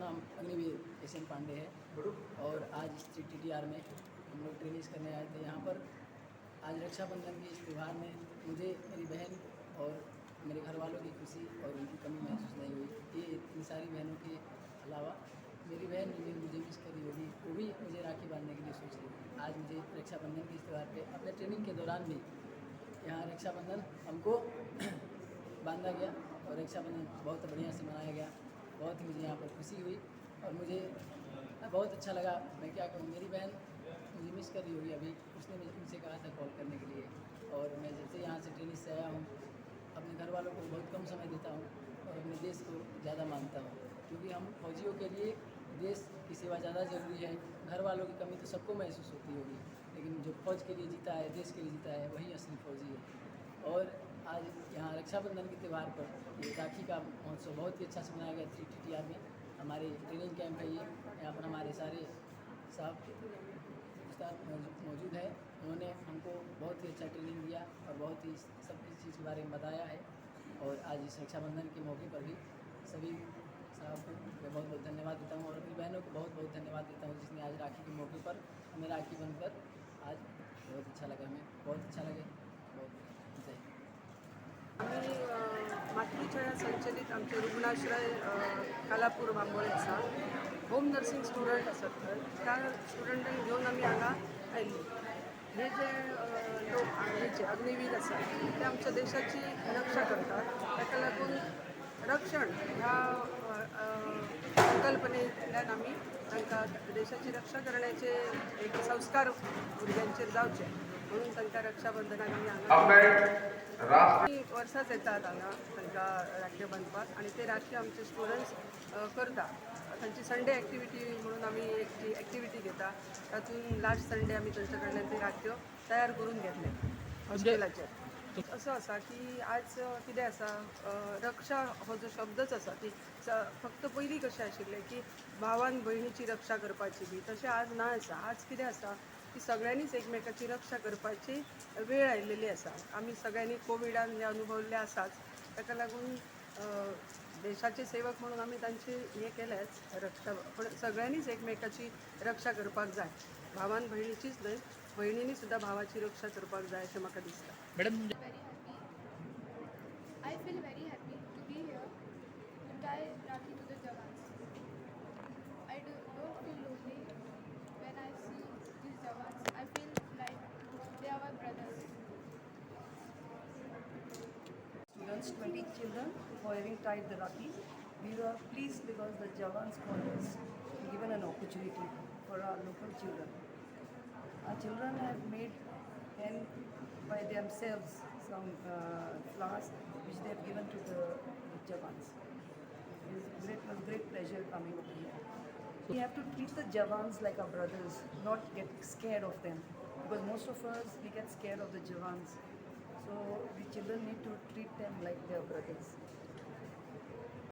नाम अग्निवीर एस.एन. पांडे है और आज इस TTTR में हम लोग ट्रेनिंग करने आए थे। यहाँ पर आज रक्षाबंधन के इस त्यौहार में मुझे मेरी बहन और मेरे घर वालों की खुशी और उनकी कमी महसूस नहीं हुई। ये इन सारी बहनों के अलावा मेरी बहन भी मुझे मिस करी होगी, वो भी मुझे राखी बांधने के लिए सोच रही होगी। आज मुझे रक्षाबंधन के इस त्यौहार पे अपने ट्रेनिंग के दौरान भी यहाँ रक्षाबंधन हमको बांधा गया और रक्षाबंधन बहुत बढ़िया से मनाया गया। बहुत ही मुझे यहाँ पर खुशी हुई और मुझे बहुत अच्छा लगा। मैं क्या कहूँ, मेरी बहन मुझे मिस कर रही होगी अभी। उसने मुझे उनसे कहा था कॉल करने के लिए और मैं जैसे यहाँ से ट्रेनिंग से आया हूँ, अपने घर वालों को बहुत कम समय देता हूँ और अपने देश को ज़्यादा मानता हूँ, क्योंकि हम फौजियों के लिए देश की सेवा ज़्यादा ज़रूरी है। घर वालों की कमी तो सबको महसूस होती होगी, लेकिन जो फौज के लिए जीता है, देश के लिए जीता है, वही असली फौजी है। और आज यहाँ रक्षाबंधन के त्यौहार पर ये राखी का महोत्सव बहुत ही अच्छा से मनाया गया। 3 TTR में हमारे ट्रेनिंग कैंप है ये। यहाँ पर हमारे सारे साहब उस्ताद मौजूद है। उन्होंने हमको बहुत ही अच्छा ट्रेनिंग दिया और बहुत ही सब चीज़ के बारे में बताया है। और आज इस रक्षाबंधन के मौके पर भी सभी साहब को मैं बहुत बहुत धन्यवाद देता हूँ और अपनी बहनों को बहुत बहुत धन्यवाद देता हूँ, जिसने आज राखी के मौके पर हमें राखी बांधकर आज बहुत अच्छा लगा, हमें बहुत अच्छा लगे। बहुत जय हिंद। आमी मातृछाया संचलित आमचे रुग्णाश्रय कालापूर बांबोळे आसा. होम नर्सिंग स्टुडंट आसात थंय, त्या स्टुडंटांक घेवन आमी हांगा आयिल्ली. हे जे लोक, हे जे अग्निवीर आसा, ते आमच्या देशाची रक्षा करतात. ताका लागून रक्षण ह्या अ, अ, संकल्पनेंतल्यान आमी तांकां देशाची रक्षा करण्याचे एक संस्कार भुरग्यांचेर जावचे म्हणून तांकां रक्षाबंधनाक आमी हांगा अब मैं राष्ट्र ती वर्सांच येतात हांगा तांकां राखयो बांदपाक आनी ते राखी आमचे स्टुडंट्स करता. तांची संडे एक्टिविटी म्हणून आमी एक जी एक्टिविटी घेता, तातूंत लास्ट संडे आमी तांच्या कडल्यान ती राखयो तयार करून घेतले हॉस्पिटलाचेर. असो आसा की आज कितें आसा, रक्षा हो जो शब्दच आसा ती फक्त पयलीं कशें आशिल्लें की भावान भयणीची रक्षा करपाची बी, तशें आज ना आसा. आज कितें आसा की सगळ्यांनीच एकमेकाची रक्षा करपाची वेळ आयिल्लेली आसा. आमी सगळ्यांनी कोविडान हे अनुभवल्ले आसाच. ताका लागून देशाचे सेवक म्हणून आमी तांची हें केलेंच रक्षा, पण सगळ्यांनीच एकमेकाची रक्षा करपाक जाय. भावान भयणीचीच न्हय, भयणींनी सुद्दां भावाची रक्षा करपाक जाय अशें म्हाका दिसता. Madam. Very happy. I feel very happy to be here to tie Rakhi to the Jawans. I don't feel lonely when I see these Jawans. I feel like they are my brothers. Students, 20 children, for having tied the Rakhis. We were pleased because the Jawans called us, given an opportunity for our local children. Our children have made and by themselves some flowers which they have given to the Jawans. It was great pleasure coming over here. We have to treat the Jawans like our brothers, not get scared of them. Because most of us, we get scared of the Jawans. So the children need to treat them like their brothers.